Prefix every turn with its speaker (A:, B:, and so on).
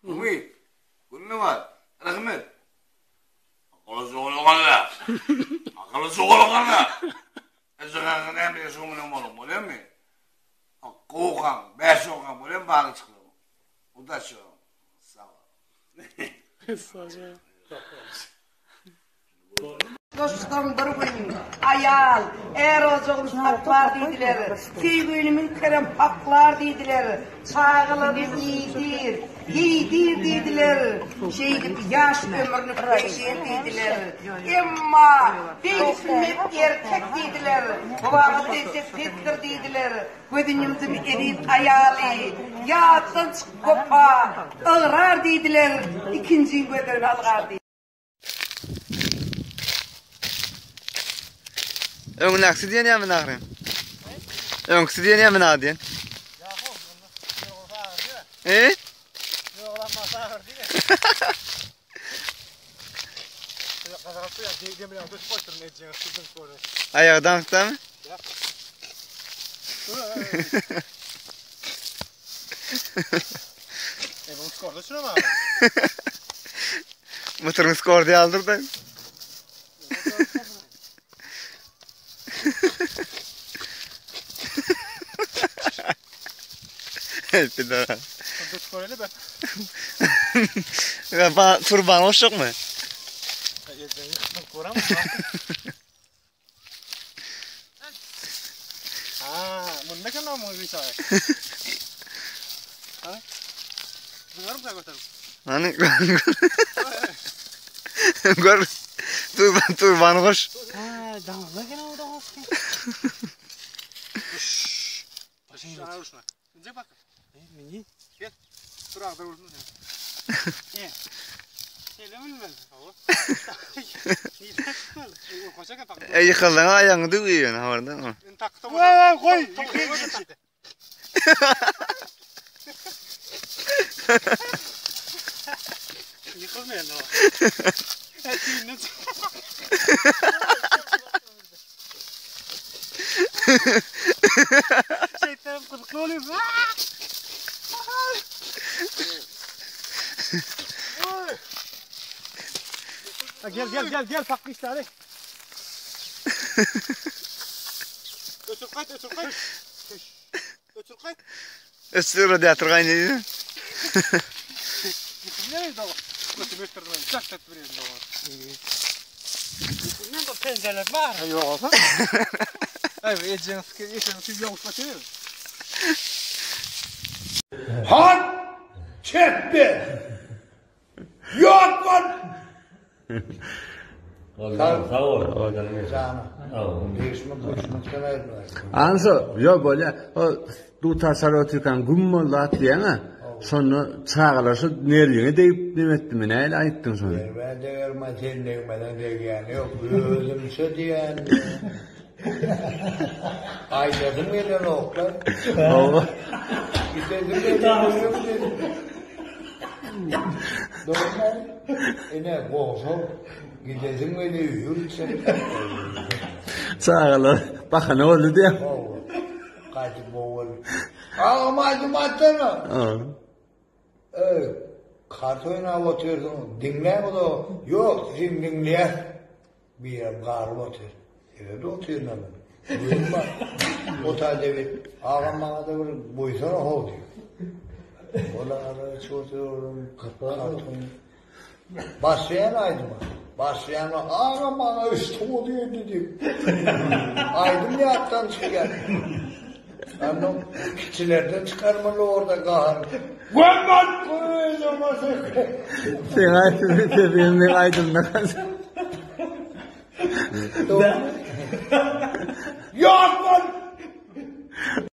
A: Umyt, Gülnabat, rahmet. Akyly jogalaganlar. Akyly jogalaganlar. Ejagaňa näme diýen şoň bilen boluň, bolýarmy? Gowy okaň, bäş okaň, bolýarmy balykçylar? Udaçi wam. Sag bol.
B: Duşdum bir gün, aýal, är ojagyny saklar diýdiler, söýgüni münkerem haklar diýdiler, çagalaryny iýdir, geýdir diýdiler, şeýdip ýaş ömrüni peşir diýdiler. Emma beýdip bilmek erkek diýdiler, bu babatda entek pesdir diýdiler. Gözün ýumdum eziz aýaly, ýatdan çyk gopa, ygrar diýdiler, ikinjiň gözlegini algar diýdiler.
C: Öňündäkisi diýen ýa men ahyryn? Öňküsi diýen ýa men agy diýen? E? Aýagy daňkdamy? Mıtırın skor diye aldırdı. Bir daha. Ya turban hoşluk mu? Hani gör turban turban hoş. Ey yıkıldın ayağını duyuyorsun havardan mı?
D: Gel gel gel gel takla işte hadi. Ötür kayt ötür kayt. Ötür kayt.
C: Üstü radyatör kaynıyor.
D: Nereye dolu? Götür götür lan. Tak tak bir yerinde var. Ne de pencere var. Yok olsa. Ay eceğin sıkı eceğin tüy yavuz kaçıyor.
A: Han çekti. Yok lan.
E: Sag bol.
F: Anso, ýok bolýa. O dutar çalyp otyrkan güm boldy at diýýäň-ä. Şonda çagalar şu nerwiňe degip neme etdimi, nähili aýtdyň şony?
E: Nerwä degerme, sen degmeden degýäni ýok. Özümçe diýýän. Aýdasym gelenok-da.
F: Hawa.
E: Gidesim gelenok. Dogrumy? Ine, gowşak. Gidesiň gelýär, ýür içerik.
F: Çagalar bahana boldy diýýäň.
E: Hawa. Gaýdyp bowul. Agam aýdym aýtsana. Eý, kart oýnap otyrsyň, diňläň o Ýok, sen diňleýäs. Birem garyp otyr. Serede otyryn men. Gözüm bar. O taýda bir agam maňa-da bir goýsana how diýip. Ol ara içip otyr, olam kart oýnap. Başlaýan aýdyma. Başlaýan agam maňa üstüm geldi diýip. Aýdym ýatdan çykýar. Anam kiçilerden çykarmaly orada gahar. Gömmen
F: Sen aýdym sen men aýdymda
E: Ýok!